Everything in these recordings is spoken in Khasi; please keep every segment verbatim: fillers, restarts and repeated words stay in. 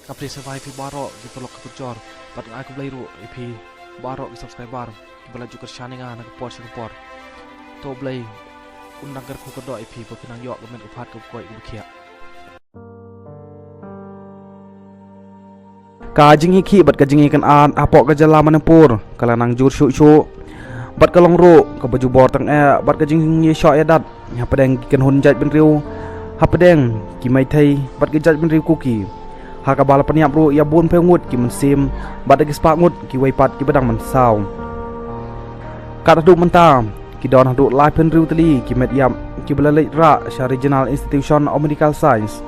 Ka phi sngewbha ïa phi baroh ki paralok ki parajor bad nga ai khublei ruh ïa phi baroh ki subscriber kiba la ju kyrshan ïa nga na ka por sha ka por. To Blei un nang kyrkhu kyrdoh ïa phi ba phin nang ïoh ka met ka phad kaba koit kaba khiah. Ka jingïakhih bad ka jingïakynad hapoh ka jylla Manipur ka la nang jur shuh shuh bad ka long ruh kaba jubor tang eh bad ka jingïashoh ïadat hapdeng ki kynhun jaitbynriew, hapdeng ki Meitei bad ki jaitbynriew Kuki, ha kaba la pynïap ruh ïa bun phew ngut ki mynsiem bad da ki spah ngut kiwei pat kiba dang mynsaw. Kat haduh mynta ki don haduh laiphew hynriew tylli ki met ïap kiba la leit rah sha Regional Institution of Medical Science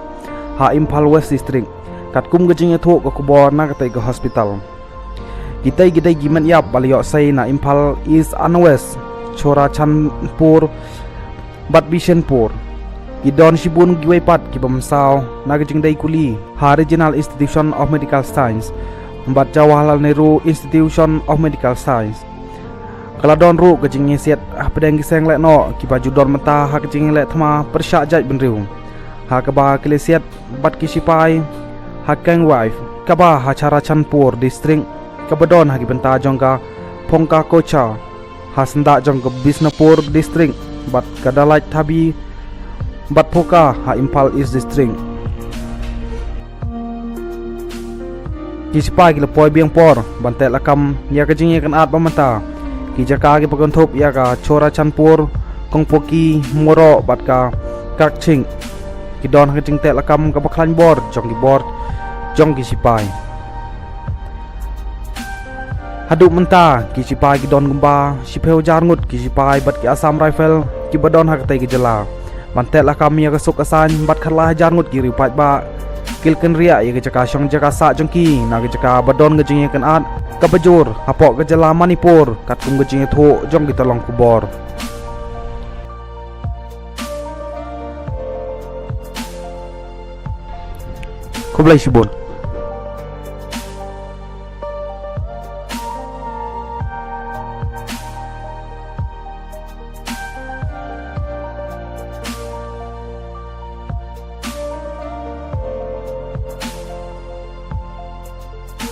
ha Imphal West District, katkum ka jingïathuh ka khubor na katei ka hospital. Kitei ki dei ki met ïap ba la ïohsei na Imphal East and West, Churachandpur bad Bishnupur. Ki don shibun kiwei pat kiba mynsaw na ka jingdei kuli ha Regional Institution of Medical Science bad Jawaharlal Nehru Institution of Medical Science. Ka la don ruh ka jingïasiat hapdeng ki seng lehnoh kiba ju don mynta ha ka jingïaleh thma pyrshah jaitbynriew, ha kaba ki la siat bad ki sipai ha Kengwai, kaba ha Churachandpur District, kaba don ha ki bynta jong ka Phongkakocha ha syndah jong ka Bishnupur District, bad ka Dalaithabi bad Phoka ha Imphal East District. Ki sipai ki la poi biang por ban teh lakam ïa ka jingïakynad ba mynta. Ki jaka kiba kynthup ïa ka Churachandpur, Kongpoki, Moroh bad ka Kakching ki don ha ka jingteh lakam kaba khlaiñ bor jong ki bor jong ki sipai. Haduh mynta ki sipai ki don kumba shiphew hajar ngut ki sipai bad ki Assam Rifle kiba don ha katei ka jylla ban teh lakam ïa ka suk ka saiñ bad khatlai hajar ngut ki riew paidbah ki la kynriah ïa ka jaka shong jaka sah jong ki na ka jaka ba don ka jingïakynad kaba jur hapoh ka jylla Manipur, katkum ka jingïathuh jong ki tyllong khubor. Khublei shibun.